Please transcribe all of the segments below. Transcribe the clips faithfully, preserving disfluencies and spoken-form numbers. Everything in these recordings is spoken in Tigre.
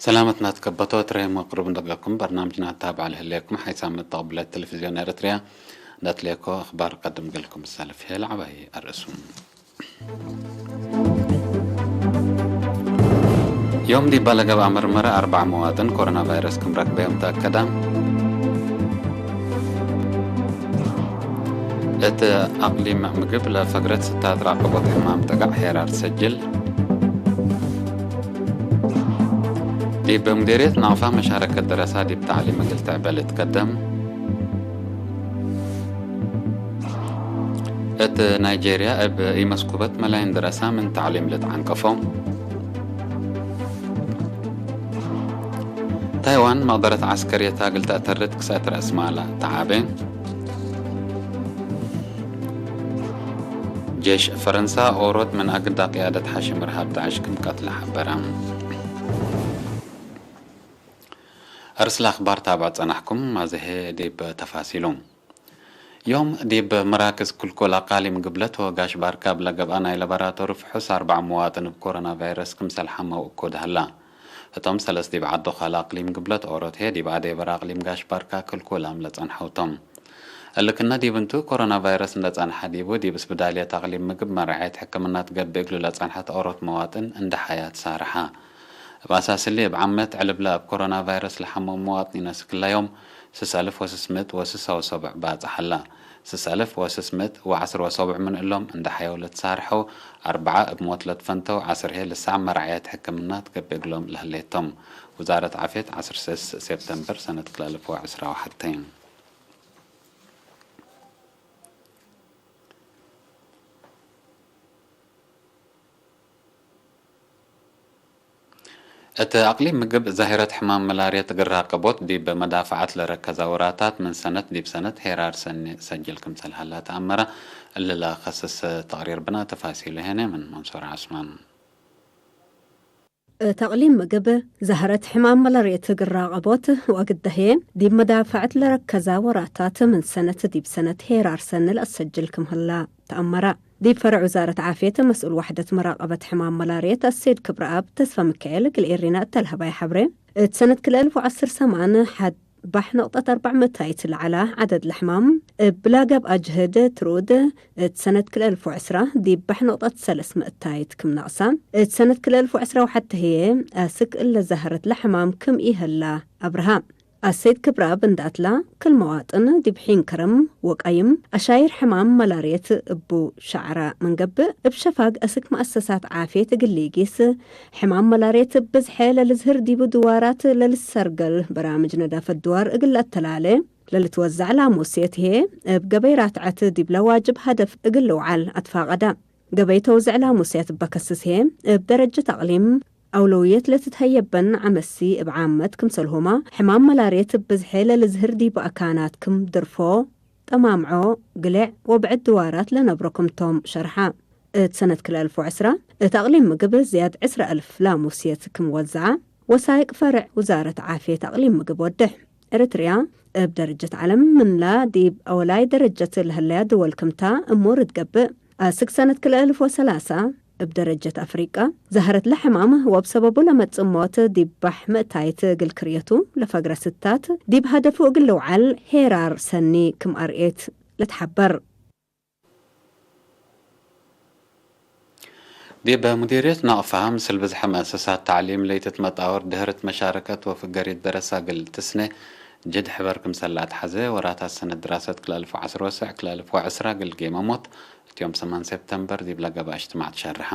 ሰላመትና ትከበቶ እትሬም ወቅሩብ እንደገኩም በርናምጅና ታብዕ ለህሌኩም ሓይሳም ተቅብለት ቴሌቪዝዮን ኤረትርያ እንዳትሌኮ አኽባር ቀድም ገልኩም ሰልፍ ሄ ለዐባይ አርእሱም። ዮም ዲባ ለገብአ ምርመረ አርበዕ መዋጥን ኮሮና ቫይረስ ክም ረክበዮም ተአከዳ። እት አቅሊም ምግብ ለፈግረት ስታት ራቀቦት ሕማም ጠጋዕ ሄራር ሰጅል። ዲብ ሙዴርየት ናቅፋ መሻረከት ደረሳ ዲብ ተዕሊም እግል ትዕበ ልትቀደም። እት ናይጄርያ እብ ኢመስኩበት መላይን ደረሳ ምን ተዕሊም ልትዓንቀፎ። ታይዋን መቅደረት ዐስከርየት እግል ተአተርድ ክስአት ረአስ ማል ተዓቤ። ጄሽ ፈረንሳ ኦሮት ምን አግዳ ቅያደት ሐሽም እርሃብ ዳዕሽ ክም ቀትለ ሐበረ። አርስለ አኽባር ታብዕ ጸናሕኩም፣ አዜ ህዬ ዲብ ተፋሲሉ። ዮም ዲብ መራክዝ ክልኮል አቃሊም ግብለት ወጋሽ ባርካ እብ ለገብአ ናይ ለበራቶሪ ፍሑስ አርበዕ መዋጥን እብ ኮሮና ቫይረስ ክምሰል ሐመው እኮ ደሀላ። ህቶም ሰለስ ዲብ ዐዶ ካልእ አቅሊም ግብለት ኦሮት ህዬ ዲብ አዴበረ አቅሊም ጋሽ ባርካ ክልኮላም ለጸንሐው ቶም። እሊ ክነ ዲብ እንቱ ኮሮና ቫይረስ እንደ ጸንሐ ዲቡ ዲብ እስብዳልየት አቅሊም ምግብ መራዐየት ሕክምና ትገብእ እግሉ ለጸንሐት ኦሮት መዋጥን እንደ ሐያ ትሳርሐ። እብ አሳስሊ እብ ዓመት ዕልብለ እብ ኮሮና ቫይረስ ለሐመው መዋጥኒን አስክ እለ ዮም ስስ አልፍ ወስስ ምእት ወስሳ ወሰቡዕ ባጽሕ ሀላ። ስስ አልፍ ወስስ ምእት ወዐስር ወሰቡዕ ምን እሎም እንደ ሐየው ለትሳርሐው፣ አርበዐ እብ ሞት ለትፈንተው፣ ዐስር ህዬ ልሳዕ መራዐየት ሕክምና ትገብእ እግሎም ለህሌት ቶም። ውዛረት ዓፍየት ዐስር ስስ ሴፕተምበር ሰነት ክልኤ አልፍ ወዕስራ ወሐቴ። እት አቅሊም ምግብ ዛሂረት ሕማም መላርየት እግል ራቀቦት ዲብ መዳፈዐት ለረከዛ ወራታት ምን ሰነት ዲብ ሰነት ሄራር ሰኒ ሰጅል ክምሰል ሀላ ተአመረ። እሊ ለከስስ ተቅሪር ብነ ተፋሲሉ ሄነ ምን መንሱር ዐስማን። እት አቅሊም ምግብ ዛህረት ሕማም መላርየት እግል ራቀቦት ወአግደ ህዬ ዲብ መዳፈዐት ለረከዛ ወራታት ምን ሰነት ዲብ ሰነት ሄራር ሰኒ ለአሰጅል ክም ሀላ ተአመረ። ዲብ ፈርዕ ውዛረት ዓፍየት መስኡል ወሕደት መራቀበት ሕማም መላርየት አሰይድ ክብረአብ ተስፈ ምክኤል እግል ኤሪና እተ ለሀባይ ሐብሬ፣ እት ሰነት ክልኤ አልፍ ወዐስር ሰማን ሐድ ባሕ ነቅጠት አርበዕ ምእታይት ለዐላ ዐደድ ለሕማም እብ ላገብአ ጅህድ ትሩድ፣ እት ሰነት ክልኤ አልፍ ወዕስራ ዲብ ባሕ ነቅጠት ሰለስ ምእታይት ክም ነቅሳ፣ እት ሰነት ክልኤ አልፍ ወዕስራ ወሐቴ ህዬ አስክ እለ ዛህረት ለሕማም ክም ኢሀላ አብርሃ። አሰይድ ክብረአብ እንደ አትላ፣ ክል መዋጥን ዲብ ሒን ከረም ወቀይም አሻይር ሕማም መላርየት እቡ ሸዕረ ምን ገብእ፣ እብ ሸፋግ አስክ መአሰሳት ዓፍየት እግል ሊጊስ፣ ሕማም መላርየት እብ ብዝሐ ለልዝህር ዲቡ ድዋራት ለልሰርገል በራምጅ ነዳፈት ድዋር እግል ለአተላሌ ለልትወዘዕ ላሙስየት ህዬ፣ እብ ገበይ ራትዐት ዲብለ ዋጅብ ሀደፍ እግል ልውዓል አትፋቀደ። ገበይ ተውዘዕ ላሙስየት እበ ከስስ ህዬ፣ እብ ደረጀት አቅሊም አውለውየት ለትትሀየበን ዐመሲ እብ ዓመት ክምሰልሁመ፣ ሕማም መላርየት እብ ብዝሐ ለልዝህር ዲብ አካናት ክም ድርፎ፣ ጠማምዖ፣ ግሌዕ ወብዕድ ድዋራት ለነብሮ ክምቶም ሸርሐ። እት ሰነት ክልኤ አልፍ ወዕስራ፣ እት አቅሊም ምግብ ዝያድ ዕስራ አልፍ ላሙስየት ክም ወዘዐ፣ ወሳይቅ ፈርዕ ውዛረት ዓፍየት አቅሊም ምግብ ወድሕ። ኤረትርያ፣ እብ ደረጀት ዐለም ምንላ ዲብ አወላይ ደረጀት ለህለያ ድወል ክምታ እሙር እት ገብእ፣ አስክ ሰነት ክልኤ አልፍ ወሰላሳ፣ እብ ደረጀት አፍሪቀ፣ ዛህረት ለሕማም ወእብ ሰበቡ ለመጽእ ሞት ዲብ ባሕ ምእታይት እግል ክርየቱ ለፈግረ ስታት፣ ዲብ ሀደፉ እግል ልውዓል ሄራር ሰኒ ክም አርኤት ልትሐበር። ዲብ ሙዲርየት ናቅፋ፣ ምስል ብዝሐ መአሰሳት ተዕሊም ለኢትትመጣወር ድህርት መሻረከት ወፍገሪት ደረሳ እግል ትስኔ ጅድ ሕበር ክምሰል ለአትሐዜ፣ ወራታት ሰነት ድራሰት ክልኤ አልፍ ወዐስር ወስዕ ክልኤ አልፍ ወዐስራ እግል ጌመሞት፣ እት ዮም ሰማን ሴፕተምበር ዲብ ለገብአ እጅትማዕ ትሸርሐ።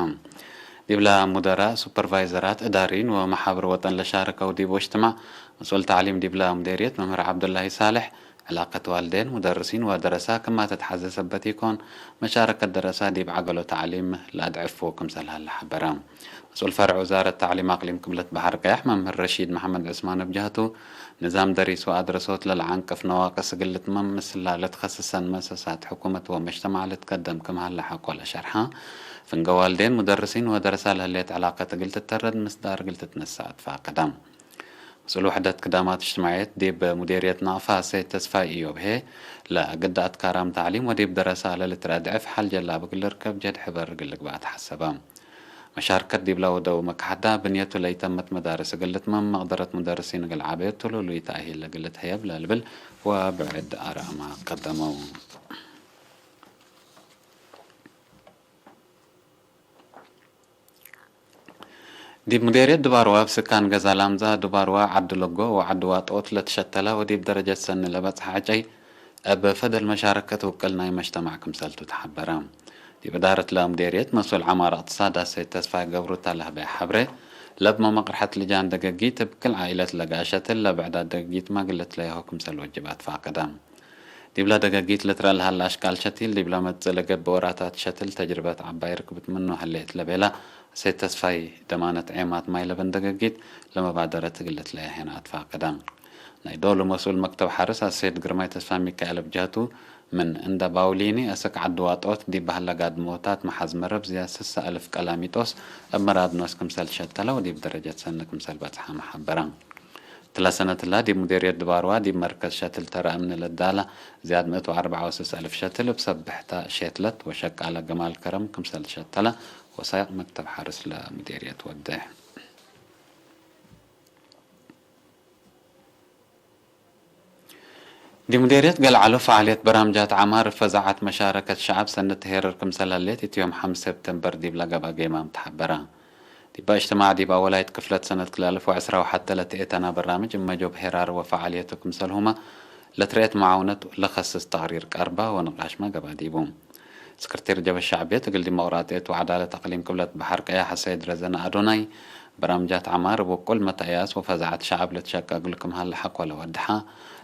ዲብለ ሙደራእ፣ ሱፐርቫይዘራት፣ እዳሪን ወመሓብር ወጠን ለሻረከው ዲብ ወእጅትማዕ፣ መስኡል ተዕሊም ዲብለ ሙዴርየት መምህር ዐብዱላሂ ሳልሕ፣ ዕላቀት ዋልዴን፣ ሙደርሲን ወደረሳ ክማ ተትሐዜ ሰበት ኢኮን፣ መሻረከት ደረሳ ዲብ ዐገሎ ተዕሊም ለአድዕፉ ክምሰል ሀለ ሐበረ። መስኡል ፈርዕ ውዛረት ተዕሊም አቅሊም ቅብለት በሐር ቀያሕ መምህር ረሺድ መሐመድ ዑስማን እብ ጀህቱ፣ ንዛም ደሪስ ወአድረሶት ለለዐንቅፍ ነዋቅስ እግል ልትመም ምስላ ለትከስሰን መእሰሳት ሕኩመት ወመጅተማዕ ልትቀደም ክም ሀለ ሐቆ ለሸርሐ፣ ፍንገ ዋልዴን፣ ሙደርሲን ወደረሳ ለህሌት ዕላቀት እግል ትተረድ ምስዳር እግል ትትነሰእ አትፋቀደ። መስኡል ወሕደት ክዳማት እጅትማዕየት ዲብ ሙዴርየት ናቅፋ ሰይድ ተስፋይ እዮብ ህዬ፣ ለግድ አትካራም ተዕሊም ወዲብ ደረሳ ለልትረአ ድዕፍ ሐል ጀላብ እግል ልርከብ ጀድ ሕበር እግል ልግበእ ተሐሰበ። መሻርከት ዲብለ ወደው መክሐዳ፣ ብንየቱ ለኢተመት መዳርስ እግል ልትመም፣ መቅደረት ሙደርሲን እግል ዓበየት ቱ፣ ልሉይ ተእሂል እግል ልትሀየብ ለልብል ወብዕድ አርአማ ቀደመው። ዲብ ሙዴርየት ድባርዋ እብ ስካን ገዛ ላምዛ፣ ድባርዋ፣ ዐዲ ለጎ ወዐዲ ዋጦት ለትሸተለ ወዲብ ደረጀት ሰኒ ለበጽሐ ዕጨይ፣ እብ ፈደል መሻረከት ውቅል ናይ መጅተማዕ ክምሰልቱ ተሐበረ። ዲብ እዳረት ለሙዴርየት መስኡል ዐማር እቅትሳድ አሰይድ ተስፋይ ገብሩ እተ ለህበየ ሐብሬ፣ ለብ መመቅርሐት ልጃን ደገጊት እብ ክል ዓኢለት ለገአ ሸትል ለብዕዳት ደገጊት ማግለት ለያሁ ክምሰል ወጅብ አትፋቀደ። ዲብለ ደገጊት ልትረአ ለሀለ አሽቃል ሸቲል ዲብለ መጽእ ለገብእ ወራታት ሸትል ተጅርበት ዐባይ ርክብት ምኑ ህሌት ለቤለ አሰይድ ተስፋይ፣ ደማነት ዔማት ማይ ለበን ደገጊት ለመባደረት እግል ልትለያሄነ አትፋቀደ። ናይ ዶሉ መስኡል መክተብ ሐርስ አሰይድ ግርማይ ተስፋ ሚካኤል እብ ጀህቱ፣ ምን እንደ ባውሊኒ አሰክ ዐዲ ዋጦት ዲብ በህለ ጋድሞታት መሓዝ መረብ ዝያድ ስሳ አልፍ ቀላሚጦስ እብ መራድ ኖስ ክምሰል ሸተለ ወዲብ ደረጀት ሰኒ ክምሰል በጽሐ መሐበረ። እትለ ሰነትላ ዲብ ሙዴርየት ድባርዋ ዲብ መርከዝ ሸትል ተረአ ምነ ለዳላ ዝያድ ምእት ወአርበዓ ወስስ አልፍ ሸትል እብ ሰብሕተ ሼትለት ወሸቃለ ግማል ከረም ክምሰል ሸተለ ወሳይቅ መክተብ ሐርስ ለሙዴርየት ወዴሕ። ዲብ ሙዴርየት ገልዐሎ ፈዓልየት በራምጃት ዐማር እብ ፈዛዐት መሻረከት ሸዐብ ሰኒ ተሄርር ክምሰል ህሌት እት ዮም ሐምስ ሰብተምበር ዲብ ለገብአ ጌማም ተሐበረ። ዲበ እጅትማዕ ዲብ አወላይት ክፍለት ሰነት ክልኤ አልፍ ወዐስራ ወሐተ ለትኤተና በራምጅ እብ መጆብ ሄራር ወፈዓልየቱ ክምሰልሁመ ለትረኤት መዓውነት ለከስስ ተቅሪር ቀርበ ወንቃሽመ ገብአ ዲቡ። ስክርቴር ጀብሀት ሸዕብየት እግል ዲሞቅራጥየት ወዐዳለት አቅሊም ቅብለት በሐር ቀያሕ አሰይድ ረዘነ አዶናይ፣ በራምጃት ዐማር እብ ውቁል መትአያስ ወፈዛዐት ሸዐብ ልትሸቀ እግል ክም ሀለ ሐቆ ለወድሐ፣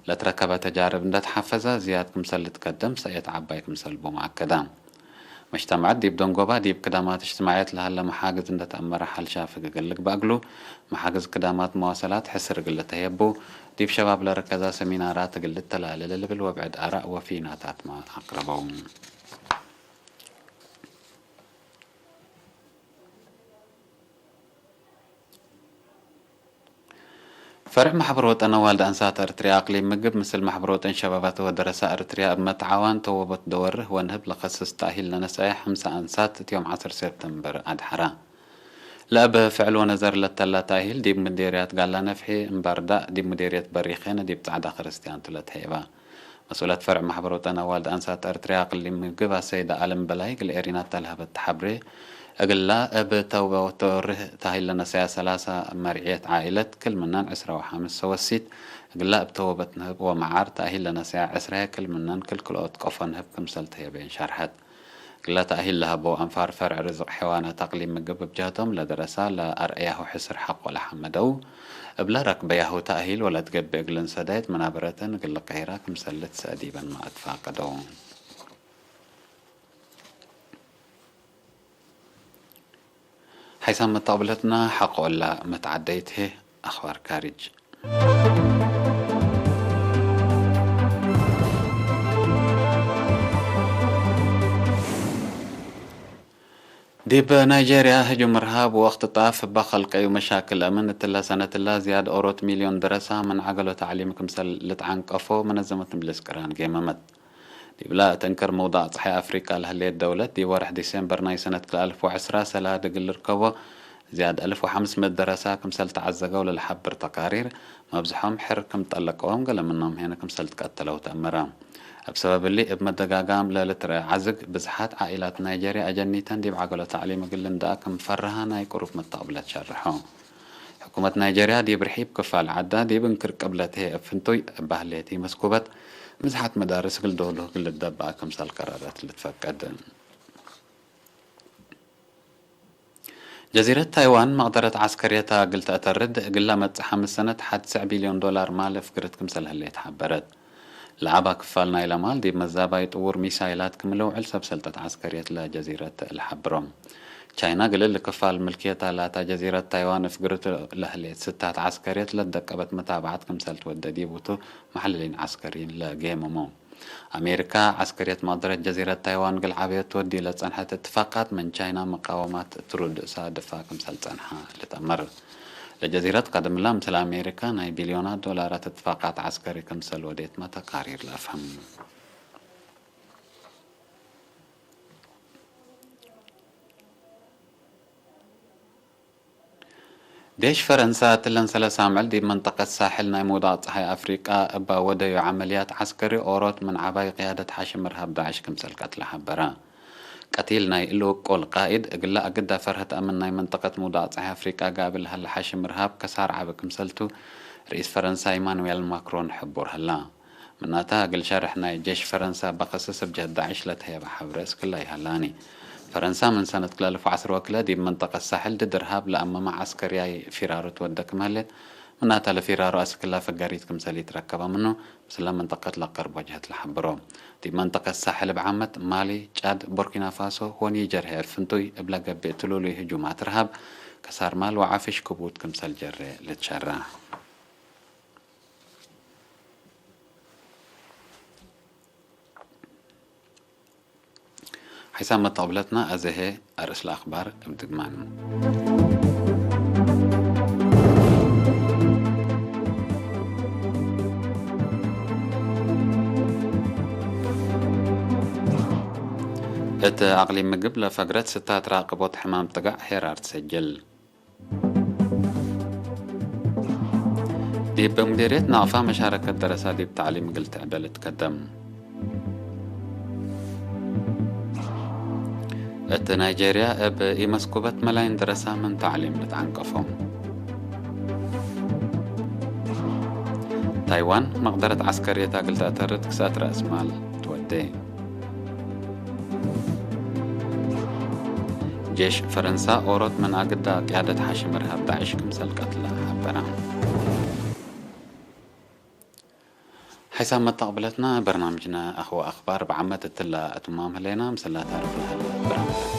ለትረከበ ተጃርብ እንደ ተሐፈዘ ዝያድ ክምሰል ልትቀደም ሰእየት ዐባይ ክምሰል ቦም አከደ። መጅተማዐት ዲብ ደንጎባ ዲብ ክዳማት እጅትማዕየት ለሀለ መሓግዝ እንደ ተአመረ ሐል ሻፍግ እግል ልግበእ እግሉ፣ መሓግዝ ክዳማት መዋሰላት ሕስር እግል ልተህየቡ፣ ዲብ ሸባብ ለረከዛ ሰሚናራት እግል ልተላሌ ለልብል ወብዕድ አራእ ወፊናታትመ አቅረበው። ፈርዕ ማሕበር ወጠን አዋልድ አንሳት ኤረትርያ አቅሊም ምግብ፣ ምስል ማሕበር ወጠን ሸባባት ወደረሳ ኤረትርያ እብ መትዓዋን ተወቦት ደወርህ ወንህብ ለከስስ ተእሂል ለነስአየ ሐምሳ አንሳት እት ዮም ዐስር ሴፕተምበር አድሐራ። ለእብ ፍዕል ወነዘር ለተላ ተእሂል ዲብ ምዴርያት ጋላ ነፍሒ እምባርዳእ ዲብ ምዴርየት በሪኼነ ዲብ ጸዕዳ ክርስትያን ቱ ለትሀይባ። መስኡለት ፈርዕ ማሕበር ወጠን አዋልድ አንሳት ኤረትርያ አቅሊም ምግብ አሰይደ አለም በላይ እግል ኤሪናታ ለሀበት ተሐብሬ፣ እግላ እብ ተውበ ወተወርህ ተሀይል ለነሰያ ሰላሳ መርዕየት ዓኢለት ክል ምናን ዕስራ ወሐምስ ሰወሲት፣ እግላ እብ ተውበት ንህብ ወመዓር ተእሂል ለነሰያ ዕስራየ ክል ምናን ክል ክልኦት ቀፎ ንህብ ክምሰል ተህየቤን ሸርሐት። እግለ ተእሂል ለሀበው አንፋር ፈርዕ ርዝቅ ሐይዋናት አቅሊም ምግብ እብ ጀህቶም ለደረሳ ለአርአያሁ ሕስር ሐቆ ለሐመደው፣ እብለ ረክበያሁ ተእሂል ወለትገብእ እግልን ሰዳይት መናበረተን እግል ልቀይራ ክምሰል ልትሰእ ዲበን መአትፋቀደው። ሐይሳም መተቅብለትና ሐቆ እለ መትዓደይት ህይ አኽባር ካርጅ። ዲብ ናይጄርያ ህጁም እርሃብ ወእክትጣፍ እበ ከልቀዩ መሻክል አምን እትለ ሰነትላ ዝያድ ኦሮት ሚልዮን ደረሳ ምን ዐገሎ ተዕሊም ክምሰል ልትዓንቀፎ መነዘመት ምጅልስ ቅራን ጌመመት። ዲብለ እት እንክር ምውዳቅ ጸሓይ አፍሪቃ ለህሌት ደውለት፣ ዲብ ወርሕ ዲሴምበር ናይ ሰነት ክልኤ አልፍ ወዐስራ ሰላድ እግል ልርከቦ ዝያድ አልፍ ወሐምስ ምእት ደረሳ ክምሰል ተዐዘገው ለልሐብር ተቃሪር፣ መብዝሖም ሕር ክም ጠለቀዎም፣ ገሌ ምኖም ሄነ ክምሰል ትቀተለው ተአመረ። እብ ሰበብ እሊ፣ እብ መደጋጋም ለልትረአ ዐዝግ፣ ብዝሓት ዓኢላት ናይጄርያ አጀኒተን ዲብ ዐገሎ ተዕሊም እግል ልንደአ ክም ፈርሃ ናይ ቅሩብ መተቅብለት ሸርሖ። ሕኩመት ናይጄርያ ዲብ ርሒብ ክፋል ዐዳ ዲብ እንክር ቅብለት ህይ እብ ፍንቱይ እበ ህሌት ኢመስኩበት፣ ብዝሓት መዳርስ እግል ዶሉ እግል ልትደበአ ክምሰል ቀረረት ልትፈቀድ። ጀዚረት ታይዋን መቅደረት ዐስከርየታ እግል ተአተርድ፣ እግል ለመጽእ ሐምስ ሰነት ሐድ ስዕ ቢልዮን ዶላር ማል እፍግርት ክምሰል ህሌት ሐበረት። ለአባ ክፋል ናይለ ማል ዲብ መዛባይ ጥዉር ሚሳይላት ክም ልውዕል ሰብ ሰልጠት ዐስከርየት ለጀዚረት ለሐብሮም። ቻይና እግል እሊ ክፋል ምልክየታ ላታ ጀዚረት ታይዋን እፍግርቱ ለህሌት ስታት ዐስከርየት ለትደቀበት መታብዐት ክምሰል ትወዴ ዲቡ ቱ መሐልሊን ዐስከርይን ለጌመሞ። አሜሪካ፣ ዐስከርየት መቅደረት ጀዚረት ታይዋን እግል ዐበየት ትወዲ ለጸንሐት እትፋቃት ምን ቻይና መቃወማት ትሩድ ሳድፋ ክምሰል ጸንሐ ልትአመር። ለጀዚረት ቀደምላ ምስል አሜሪካ ናይ ቢልዮናት ዶላራት እትፋቃት ዐስከሪ ክምሰል ወዴትመ ተቃሪር ለአፍህም። ጄሽ ፈረንሳ እትለን ሰለስ አምዕል ዲብ መንጠቀት ሳሕል ናይ ምውዳቅ ጸሓይ አፍሪቃ እበ ወደዩ ዐመልያት ዐስከሪ ኦሮት ምን ዐባይ ቅያደት ሐሽም እርሃብ ዳዕሽ ክምሰል ቀትለ ሐበረ። ቀቲል ናይ እሊ ውቁል ቃኢድ እግለ አግደ ፈርሀት አምን ናይ መንጠቀት ምውዳቅ ጸሓይ አፍሪቃ ጋብል ሀለ ሐሽም እርሃብ ከሳር ዐቢ ክምሰልቱ ርኢስ ፈረንሳ ኢማኑኤል ማክሮን ሕቡር ሀላ። ምናተ፣ እግል ሸርሕ ናይ ጄሽ ፈረንሳ በክስስ እብ ጀህት ዳዕሽ ለትሀየበ ሐብረ እስክላ ይሀላኒ። ፈረንሳ ምን ሰነት ክለ አልፍ ወዐስር ወክለ ዲብ መንጠቀት ሳሕል ድድ እርሃብ ለአመመ ዐስከርያይ ፊራሩ ትወደ ክም ህሌት፣ ምናተ ለፊራሩ አስክላ ፈገሪት ክምሰል ኢትረከበ ምኑ፣ ምስለ መንጠቀት ለቀርቦ ጀህት ለሐብሮ። ዲብ መንጠቀት ሳሕል እብ ዓመት ማሊ፣ ጫድ፣ ቡርኪናፋሶ ወኒጀር ህኤ ፍንቱይ እብለ ገብእ ትሉሉይ ህጁማት እርሃብ፣ ከሳር ማል ወዓፍሽ ክቡድ ክምሰል ጀሬ ልትሸረሕ። ሐይሳም መተቅብለትና አዜ ህዬ አርእስ ለአክባር እብ ድግማኑ። እት አቅሊም ምግብ ለፈግረት ስታት ራቅቦት ሕማም ጥጋዕ ሄራር ትሰጅል። ዲብ ሙዲርየት ናቅፋ መሻረከት ደረሳ ዲብ ተዕሊም እግል ትዕቤ ልትከደም። እት ናይጄርያ እብ ኢመስኩበት መላይን ደረሳ ምን ተዕሊም ልትዐንቀፎም። ታይዋን መቅደረት ዐስከርየት እግል ተአተርት ክስአት ረአስ ማል ትወዴ። ጄሽ ፈረንሳ ኦሮት ምን አግዳ ቅያደት ሐሽም እርሃብ ዳዕሽ ክምሰል ቀትለ ሐበረ። ሐይሳም መተቅብለትና በርናምጅነ አኽወ አኽባር በዓመት እትለ እትማም ህሌና፣ ምስላ ታርፍ ለሀለ በርናምጅ